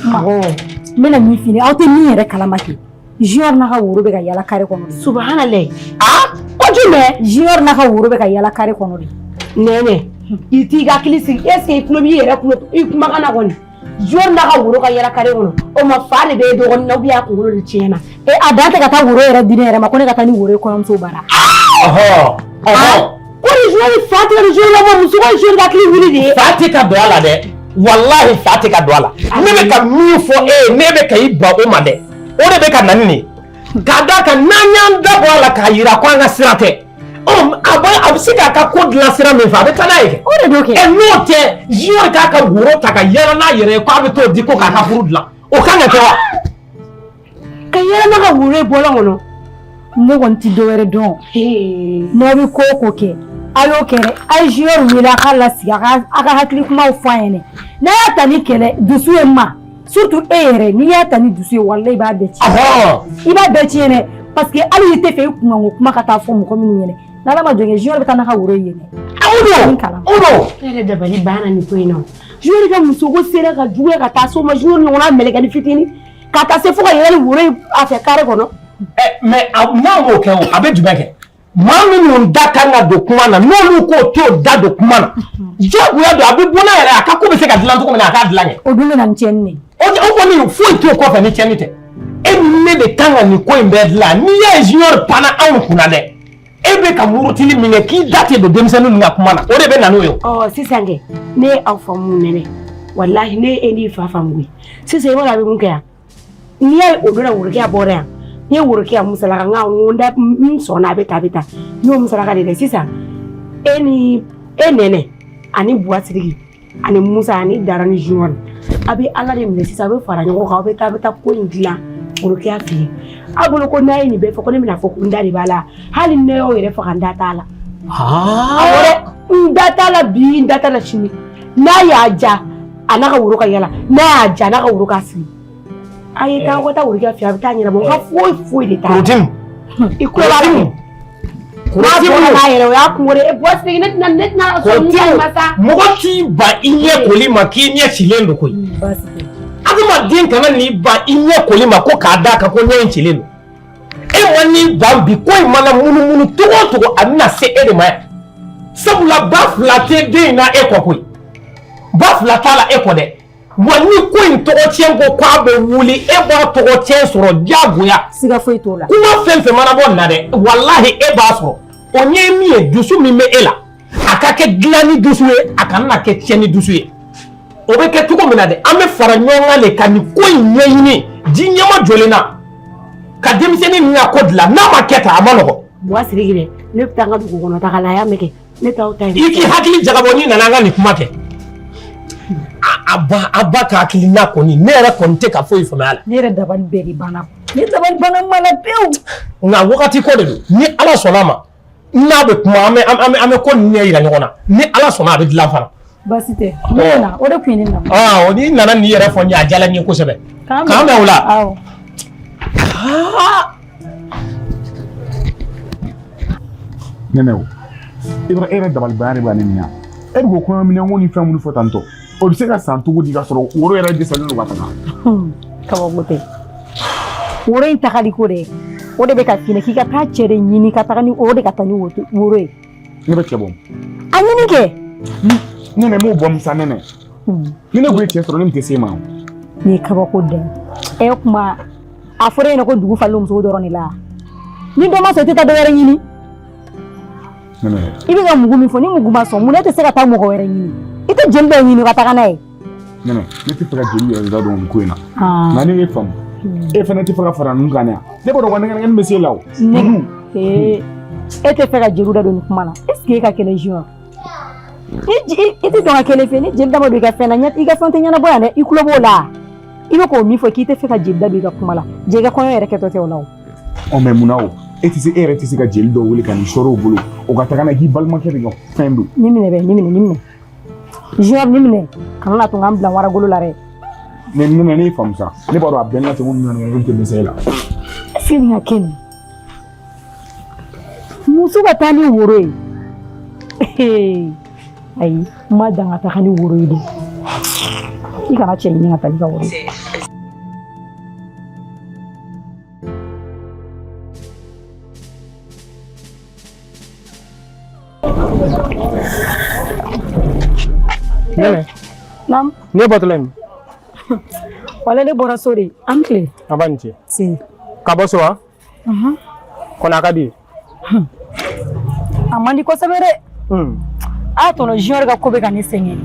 N bɛna min f'i ɲɛna aw tɛ min yɛrɛ kalama kɛ Junior n'a ka woro bɛ ka yala kare kɔnɔ de. Subahanallahi. Aa ko jumɛn? Junior n'a ka woro bɛ ka yala kare kɔnɔ de. Nɛnɛ i t'i ka hakili sigi est ce que i tulo b'i yɛrɛ kulo i kumakan na kɔni. Junior n'a ka woro ka yala kare kɔnɔ o ma fa de bɛ e dɔgɔnin na ou bien a kunkolo de tiɲɛna. E a dan tɛ ka taa woro yɛrɛ di ne yɛrɛ ma ko ne ka taa ni woro ye kɔɲɔmuso bara. Ko ni Junior fa tɛ ka ni Junior labɔ muso ko Junior ka hakili wuli de ye. Fa tɛ ka don a la dɛ walahi fa tɛ ka don a la ne bɛ ka min fɔ e ye ne bɛ ka i ban o ma dɛ o de bɛ ka na ni nin ye k'a d'a kan n'an y'an da bɔ a la k'a yira ko an ka sira tɛ a bɛ a bɛ se k'a ka ko dilan sira min fɛ a bɛ taa n'a ye kɛ. O de don kɛ. Ɛ n'o tɛ Junior k'a ka woro ta ka yaala n'a yɛrɛ ye k'a bɛ t'o di ko k'a ka furu dilan o kan ka kɛ wa. Ka yaala n'a ka woro ye bɔlɔn kɔnɔ. Ne kɔni ti dɔwɛrɛ dɔn. N'aw bɛ ko o ko kɛ a y'o kɛ dɛ a ye Junior wele a k'a lasigi a ka hakili kumaw fɔ a ɲɛna n'a y'a ta ni kɛlɛ dusu ye ma surtout e yɛrɛ n'i y'a ta ni dusu ye walayi i b'a bɛɛ tiɲɛ. I b'a bɛɛ tiɲɛ dɛ parce que hali i tɛ fɛ i kunkanko kuma ka taa fɔ mɔgɔ minnu ɲɛna n'Ala ma jɔn kɛ Junior bɛ taa n'a ka woro ye yen dɛ. O don o don. Ne yɛrɛ dabali banna nin ko in na. Junior ka musoko sera ka juguya ka taa s'o ma Junior ɲɔgɔnna mɛlɛkɛnin fitinin ka taa se fo ka yɛlɛ ni woro ye a fɛ kare kɔnɔ. Mais n'a m'o kɛ o a bɛ jumɛn kɛ? Maa minnu da kan ka don kuma na n'olu k'o t'o da don kuma na diyagoya don a bɛ bɔ n'a yɛrɛ a ka ko bɛ se ka dilan cogo min na a k'a dilan kɛ. O dun bɛ na ni tiɲɛni de ye. O kɔni foyi t'o kɔfɛ ni tiɲɛni tɛ e ni ne de kan ka nin ko in bɛɛ dilan n'i y'a ye Junior panna anw kunna dɛ e bɛ ka murutili min kɛ k'i da tɛ don denmisɛnnin ninnu ka kuma na o de bɛ na n'o ye. Ɔ sisan kɛ ne ye aw faamu nɛnɛ walahi ne ye e n'i fa faamu koyi sisan i b'a dɔn a bɛ mun kɛ yan. N'i y'a ye o donna Worokiya bɔra yan n ye Worokiya musalaka n ko n da n sɔnna a bɛ tan a bɛ tan n y'o musalaka de dɛ sisan e ni e Nɛnɛ ani Buwa Sidiki ani Musa ani Dara ni Junior a bɛ Ala de minɛ sisan a bɛ fara ɲɔgɔn kan aw bɛ taa a bɛ taa ko in dilan Worokiya fɛ yen aw bolo ko n'a ye nin bɛɛ fɔ ko ne bɛna fɔ ko n da de b'a la hali ne y'aw yɛrɛ faga n da t'a la awɔ dɛ n da t'a la bi n da t'a la sini n'a y'a ja a n'a ka woro ka yala n'a y'a ja a n'a ka woro ka sigi a ye taa ka taa Worokiya fɛ a bɛ taa ɲɛnabɔ n ka foyi foyi de t'a la. Korotimu. I kulo b'a la. N'a bɔra n'a yɛrɛ o y'a kungo de ye Buwa Sidiki ne tɛna ne tɛna sɔn n ta in ma sa. Mɔgɔ t'i ban i ɲɛ koli ma k'i ɲɛ cilen don koyi. Adamaden kana n'i ban i ɲɛ koli ma ko k'a d'a kan ko ɲɛ in cilen don. E ma n'i ban bi ko in mana munumunu cogo o cogo a bɛna se e de ma yan. Sabula ba fila tɛ den in na e kɔ koyi. Ba fila t'a la e kɔ dɛ. Wa ni ko in tɔgɔ tiɲɛ ko k'a bɛ wuli e b'a tɔgɔ tiɲɛ sɔrɔ diyagoya. Siga foyi t'o la. Kuma fɛn fɛn mana bɔ nin na dɛ walahi e b'a sɔrɔ o ɲɛ ye min ye dusu min bɛ e la a ka kɛ dilanni dusu ye a kana na kɛ tiɲɛni dusu ye o bɛ kɛ cogo min na dɛ an bɛ fara ɲɔgɔn kan de ka nin ko in ɲɛɲini ji ɲɛma jɔlen na ka denmisɛnnin ninnu ka ko dilan n'a ma kɛ tan a ma nɔgɔn. Buwa Sidiki dɛ ne bɛ taa n ka dugu kɔnɔ taga la a y'a mɛn kɛ. Ne t'aw ta i k'i hakili jagabɔ n'i nana an ka nin kuma kɛ a ba a ba ka hakilina kɔni ne yɛrɛ kɔni tɛ ka foyi faamuya a la. Ne yɛrɛ dabali bɛɛ de banna ne dabali banna kuma la pewu. Nka wagati ko de don ni Ala sɔnna a ma n'a bɛ kuma an bɛ an bɛ ko nin ɲɛ yira ɲɔgɔn na ni Ala sɔnna a bɛ dilan fana. Baasi tɛ ne bɛ na o de tun ye ne na. Ɔ n'i nana n'i yɛrɛ fɔ n ye a diyara n ye kosɛbɛ. K'an bɛn o la. Awɔ. Nɛnɛ o e b'a e yɛrɛ dabalibanya de b'a ne minɛ e bɛ k'o kɔɲɔminɛnko ni fɛn minnu fɔ tantɔ o bɛ se ka san cogo di ka sɔrɔ woro yɛrɛ dɛsɛlen don ka taga. Kabako tɛ woro in tagali ko dɛ o de bɛ ka f'i ɲɛna k'i ka taa cɛ de ɲini ka taga ni o de ka taa ni woro ye. Ne bɛ cɛ bɔ. A ɲini kɛ. Nɛnɛ m'o bɔ min sa nɛnɛ. Ni ne ko ye cɛ sɔrɔ ne tun tɛ se ma. Nin ye kabako dan ye. E kuma a fɔra e ɲɛna ko dugu falen musow dɔrɔn de la. Ni dɔ ma sɔn i tɛ taa dɔ wɛrɛ ɲini. I bɛ ka mugu min fɔ ni mugu ma sɔn mun na e tɛ se ka taa mɔgɔ wɛrɛ ɲini i tɛ jeli dɔ ɲini ka taga n'a ye. Nɛnɛ ne tɛ fɛ ka jeli yɛrɛ da don nin ko in na. Nka ne y'e faamu e fana tɛ fɛ ka fara ninnu kan yan ne b'a dɔn ko nɛgɛ bɛ se e la o. E tɛ fɛ ka jeliw da don nin kuma na est ce que e ka kɛnɛ junior. Ni i tɛ dɔn ka kelen fɛ ni jeli da ma don i ka fɛn na, i ka fɛn tɛ ɲɛnabɔ yan dɛ, i tulo b'o la. I bɛ k'o min fɔ k'i tɛ fɛ ka jeli da don i ka kuma la, jeli ka kɔɲɔ yɛrɛ kɛtɔ tɛ o la o. Ɔ mais mun na o? E tɛ se, e yɛrɛ tɛ se ka jeli dɔ wele ka nin sɔrɔ o bolo, o ka taga n'a ye k'i balimakɛ de ka fɛn don. Nin minɛ bɛ, nin minɛ, nin minɛ. Junior, nin minɛ, kana na to n ka n bila waragolo la dɛ. Ne ne ne y'i faamu sa, ne b'a dɔn a bɛɛ n'a cogo min na nin tɛ dɛsɛ e la. Est-ce que nin ka kɛ nin? Muso ka taa ni woro ye. Ayi, n ma dan ka taga ni woro ye dɛ. I kana cɛ ɲini ka taa n'i ka woro ye. Nɛnɛ. Naamu. Ne bɔtɔla yen. Wala ne bɔra so de. An tile. A b'a ni ce. Si. Ka bɔ so wa? Kɔnɔ a ka di. A man di kosɛbɛ dɛ. A tɔnɔ Junior ka ko bɛ ka ne sɛgɛn.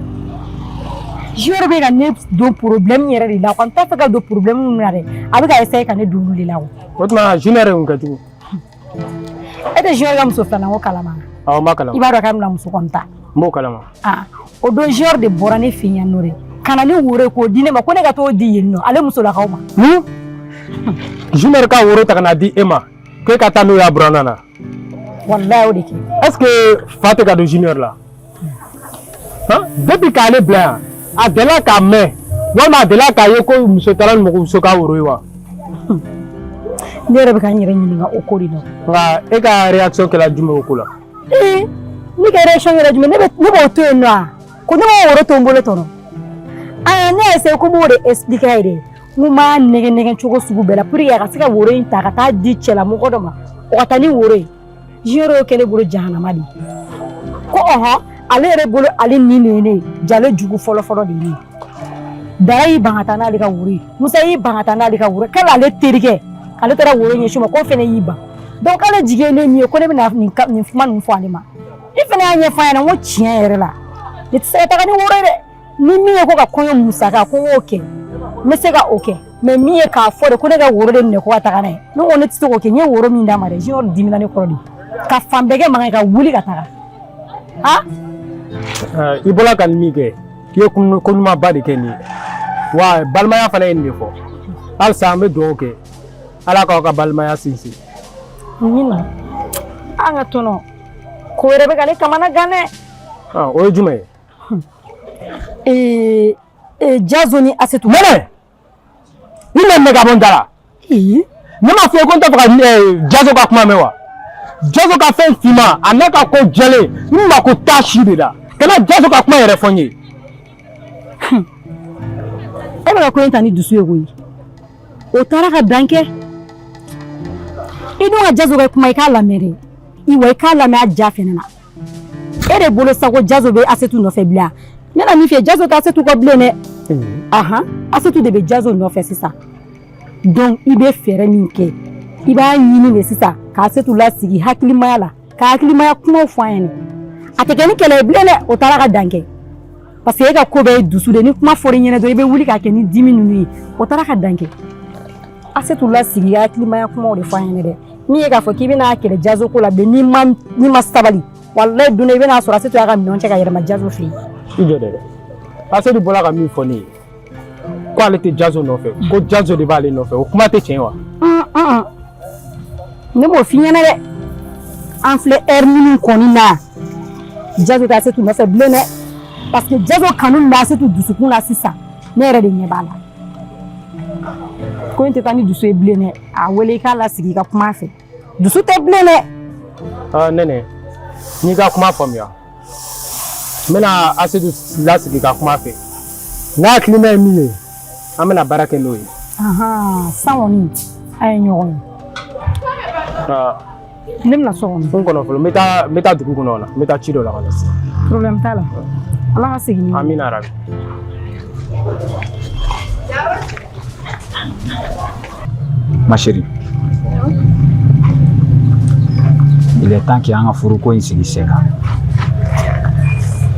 Junior bɛ ka ne don problème yɛrɛ de la. N t'a fɛ ka don problème min na dɛ. A bɛ ka essayer ka ne don olu de la. O tuma Junior ye mun kɛ tugun? E tɛ Junior ka muso filanan ko kalama? Awɔ, n b'a kalama. I b'a dɔn k'a bɛna muso kɔni ta. N b'o kalama. Ah, o don Junior de bɔra ne fɛ yan nɔ dɛ. Ka na ni woro ye k'o di ne ma ko ne ka t'o di yen nɔ ale musolakaw ma. Mun? Junior ka woro ta ka na di e ma k'e ka taa n'o y'a buranna na. Walayi o de kɛ. Est-ce que fa tɛ ka don Junior la? Han? Depuis k'ale bila yan, a delila k'a mɛn walima a delila k'a ye ko muso taara ni muso ka woro ye wa? Ne yɛrɛ bɛ ka n yɛrɛ ɲininka o ko de la. Nka e ka réaction kɛra jumɛn o ko la? Ee, ne ka réaction kɛra jumɛn? Ne b'o to yen nɔ wa? Ko ne b'o woro to n bolo tɔnɔ. Aa, ne y'a essayer ko n b'o de expliquer a ye dɛ. N ko n b'a nɛgɛ nɛgɛ cogo sugu bɛɛ la pour que a ka se ka woro in ta ka taa di cɛlamɔgɔ dɔ ma, o ka taa ni woro ye. Junior y'o kɛ ne bolo jahanama de ye. Ko ɔhɔn, ale yɛrɛ bolo ale ni de ye ne ye, jale jugu fɔlɔ fɔlɔ de ye ne ye. Dara y'i ban ka taa n'ale ka woro ye, Musa y'i ban ka taa n'ale ka woro ye, k'ale ale terikɛ, ale taara woro ɲɛsin o ma k'o fana y'i ban. Donc k'ale jigi ye ne min ye ko ne bɛna nin kuma ninnu fɔ ale ma. Ne fana y'a ɲɛfɔ a ɲɛna, n ko tiɲɛ yɛrɛ la, ne tɛ se ka taga ni woro ye dɛ. Ni min ye ko ka kɔɲɔ musaka ko n k'o kɛ, n bɛ se ka o kɛ. Mais min ye k'a fɔ de ko ne ka woro de minɛ ko ka taga n'a ye, ne ko ne tɛ se k'o kɛ. N ye woro min d'a ma dɛ, Junior dimina ne kɔrɔ de ka fan bɛɛ kɛ mankan ye ka wuli ka taga. Ah? I bɔra ka nin min kɛ, i ye ko ɲumanba de kɛ nin ye. Wa balimaya fana ye nin de fɔ. Halisa an bɛ dugawu kɛ Ala k'aw ka balimaya sinsin. Amiina. An ka tɔnɔ ko wɛrɛ bɛ ka ne kamana gan dɛ. O ye jumɛn ye? Ee, Jazo ni Asetu. Nɛnɛ, i nɛni ne ka bɔ n da la. Ne m'a f'i ye ko n t'a fɛ ka Jazo ka kuma mɛn wa? Jazo ka fɛn finman a n'a ka ko jɛlen, n mako t'a si de la. Kana Jazo ka kuma yɛrɛ fɔ n ye. E bɛ ka ko in ta ni dusu ye koyi. O taara ka dan kɛ. I dun ka Jazo ka kuma i k'a lamɛn dɛ. I wa i k'a lamɛn a ja fɛnɛ na. E de bolo sa ko Jazo bɛ Asetu nɔfɛ bilen. Ne na min f'i ye, Jazo tɛ Asetu kɔ bilen dɛ. Ahan, Asetu de bɛ Jazo nɔfɛ sisan. Donc i bɛ fɛɛrɛ min kɛ, i b'a ɲini de sisan ka Asetu lasigi hakilimaya la, ka hakilimaya kumaw fɔ a ɲɛna. A tɛ kɛ ni kɛlɛ ye bilen dɛ, o taara ka dan kɛ. Parce que e ka ko bɛɛ ye dusu de, ni kuma fɔra i ɲɛna dɔrɔn i bɛ wuli k'a kɛ ni dimi ninnu ye, o taara ka dan kɛ. Asetu lasigi hakilimaya kumaw de fɔ a ɲɛna dɛ. Min ye k'a fɔ k'i bɛna kɛlɛ Jazo ko la bilen, n'i ma sabali, walayi don dɔ i bɛna sɔrɔ Asetu y'a ka minɛnw cɛ ka yɛlɛma Jazo fɛ yen. I jɔ dɛ. Asetu bɔra ka min fɔ ne ye ko ale tɛ Jazo nɔfɛ, ko Jazo de b'ale nɔfɛ, o kuma tɛ tiɲɛ wa? Ne m'o f'i ɲɛna dɛ. An filɛ heure minnu kɔni na, Jazo tɛ Asetu nɔfɛ bilen dɛ. Parce que Jazo kanu min bɛ Asetu dusukun na sisan, ne yɛrɛ de ɲɛ b'a la. Ko in tɛ taa ni dusu ye bilen dɛ. A wele i k'a lasigi i ka kuma a fɛ. Dusu tɛ bilen dɛ. Aa Nɛnɛ, n y'i ka kuma faamuya. N bɛna Asetu lasigi ka kuma a fɛ. N'a hakilina ye min ye, an bɛna baara kɛ n'o ye. Ahan, san kɔni an ye ɲɔgɔn ye. Ne bɛna so kɔnɔ. N kɔnɔ fɔlɔ, n bɛ taa dugu kɔnɔ o la, n bɛ taa ci dɔ la ka na sisan. Problème t'a la. Ala ka segin ni. Amina yarabi. Ma chérie, il est temps que an ka furuko in sigi sen kan.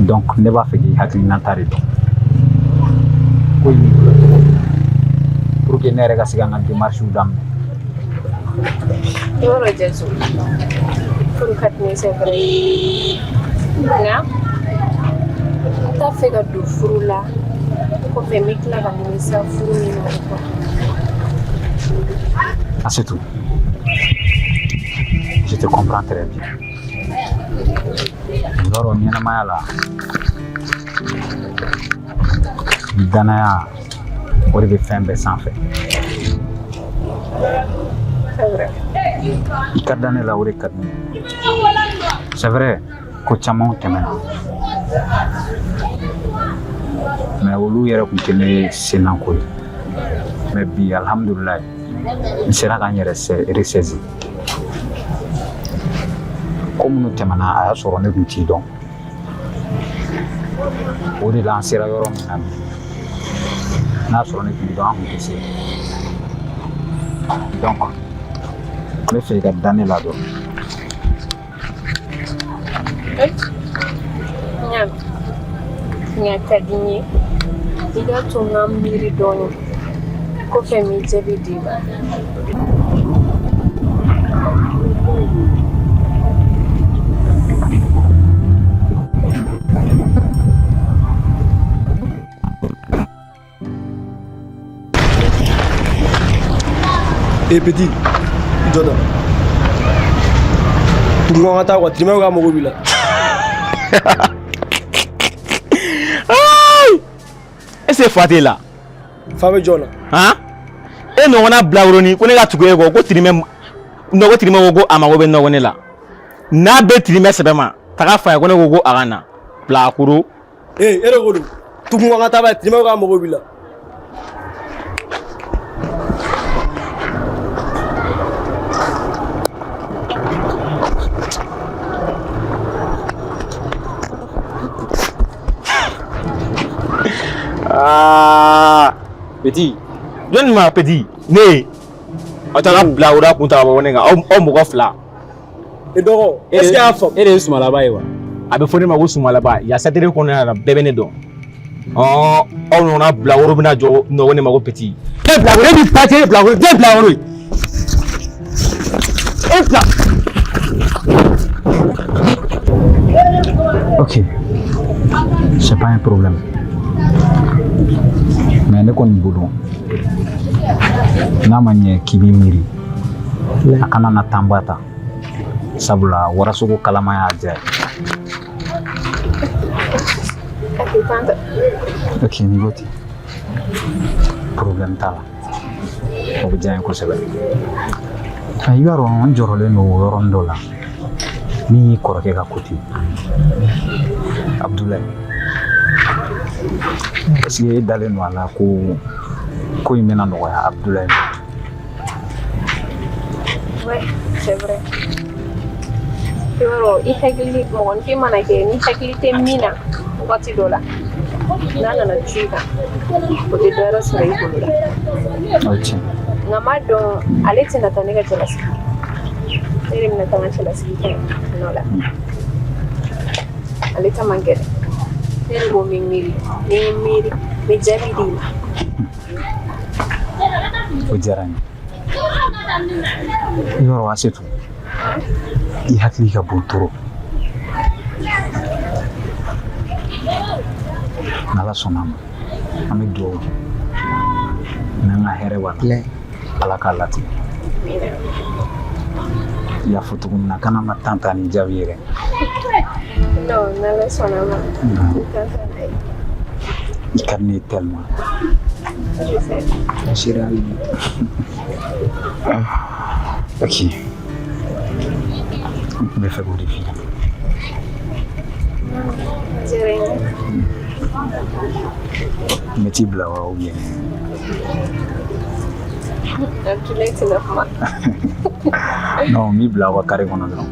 Donc ne b'a fɛ k'i hakilinata de dɔn. Ko in b'i bolo cogo min pour que ne yɛrɛ ka se ka n ka démarches daminɛ. I b'a dɔn Jazo, furu ka di ne ye, c'est vrai, nka T'a fɛ ka don furu la kɔfɛ n bɛ tila ka nimisa furu min na quoi. Assetou, je te comprends très bien. I b'a dɔn ɲɛnamaya la, danaya o de bɛ fɛn bɛɛ sanfɛ. C'est vrai. I ka da ne la, o de ka di ne ye. C'est vrai, ko camanw tɛmɛna. Mais olu yɛrɛ tun tɛ ne sennako ye. Mais bi, alhamdulilayi, n sera ka n yɛrɛ ressaisir. Ko minnu tɛmɛna, a y'a sɔrɔ ne tun t'i dɔn. O de la an sera yɔrɔ min na bi. N'a sɔrɔ ne tun b'i dɔn, an tun tɛ se. Donc, n bɛ fɛ i ka da ne la dɔrɔn. N y'a mɛn. Nka a ka di n ye i ka to n ka miiri dɔɔnin kɔfɛ n bɛ jaabi d'i ma. Eh petit, i jɔ tan. Tugu an ka taa quoi, Tirimɛ k'a mago b'i la. Est-ce que fa t'e la? Fa bɛ jɔn na? Han? E ɲɔgɔnna bilakoroni ko ne ka tugu e kɔ ko Tirimɛ nɔgɔ Tirimɛ ko ko a mago bɛ nɔgɔ ne la. N'a bɛ Tirimɛ sɛbɛ ma, taga f'a ye ko ne ko ko a ka na. Bilakoro. Ee e de ko don. Tugu an ka taa ba Tirimɛ k'a mago b'i la. Aa petit, jɔnni ma petit ne aw taara bilakoroya kun ta ka bɔ ne kan, aw mɔgɔ fila. E dɔgɔ, est ce que y'a faamu? E de ye Sumalaba ye wa? A bɛ fɔ ne ma ko Sumalaba, yan satiri kɔnɔna na bɛɛ bɛ ne dɔn. Ɔ aw ɲɔgɔnna bilakoro bɛna jɔ nɔgɔ ne ma ko petit. E bilakoro, e b'i ba cɛ, e bilakoro, e bilakoro ye. E bila. Ok, c'est pas un problème. Mais ne kɔni bolo, n'a ma ɲɛ k'i b'i miiri, a kana na tanba ta. Sabula warasogo kalama y'a diya ye. A tɛ tan ta. Ok, n'i ko ten, problème t'a la. O bɛ diya n ye kosɛbɛ. I b'a dɔn n jɔrɔlen don o yɔrɔnin dɔ la min y'i kɔrɔkɛ ka côté Abdoulaye. Est-ce que e dalen don a la ko ko in bɛna nɔgɔya Abdoulaye ma? Ouais, c'est vrai. I b'a dɔn i hakili mɔgɔninfin mana kɛ ni hakili tɛ min na wagati dɔ la n'a nana cun i kan o tɛ dɔwɛrɛ sɔrɔ i bolo la. O ye tiɲɛ. Nka n b'a dɔn ale tɛna taa ne ka cɛlasigi, ne de bɛna taa n ka cɛlasigi kɛ nɔ la. Ale ta man gɛlɛn, ne de ko n bɛ miiri, ni n ye miiri n bɛ jaabi d'i ma. O diyara n ye. I yɔrɔ Asetu, i hakili ka bon trop. N'Ala sɔnna a ma, an bɛ dugawu kɛ n'an ka hɛrɛ b'a la, Ala k'a latigɛ. I y'a fɔ cogo min na, kana ma tan ta ni jaabi yɛrɛ. Non, n'Ala sɔnna a ma, n tan t'a la ye. I ka di ne ye tellement. Je sais. Ok. N tun bɛ fɛ k'o de f'i ɲɛna. A diyara n ye. N bɛ t'i bila wa ou bien? Abdoulaye tɛna kuma. Non, n b'i bila aw ka carré kɔnɔ dɔrɔn.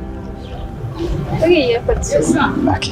Ok, y a pas de souci. Ok.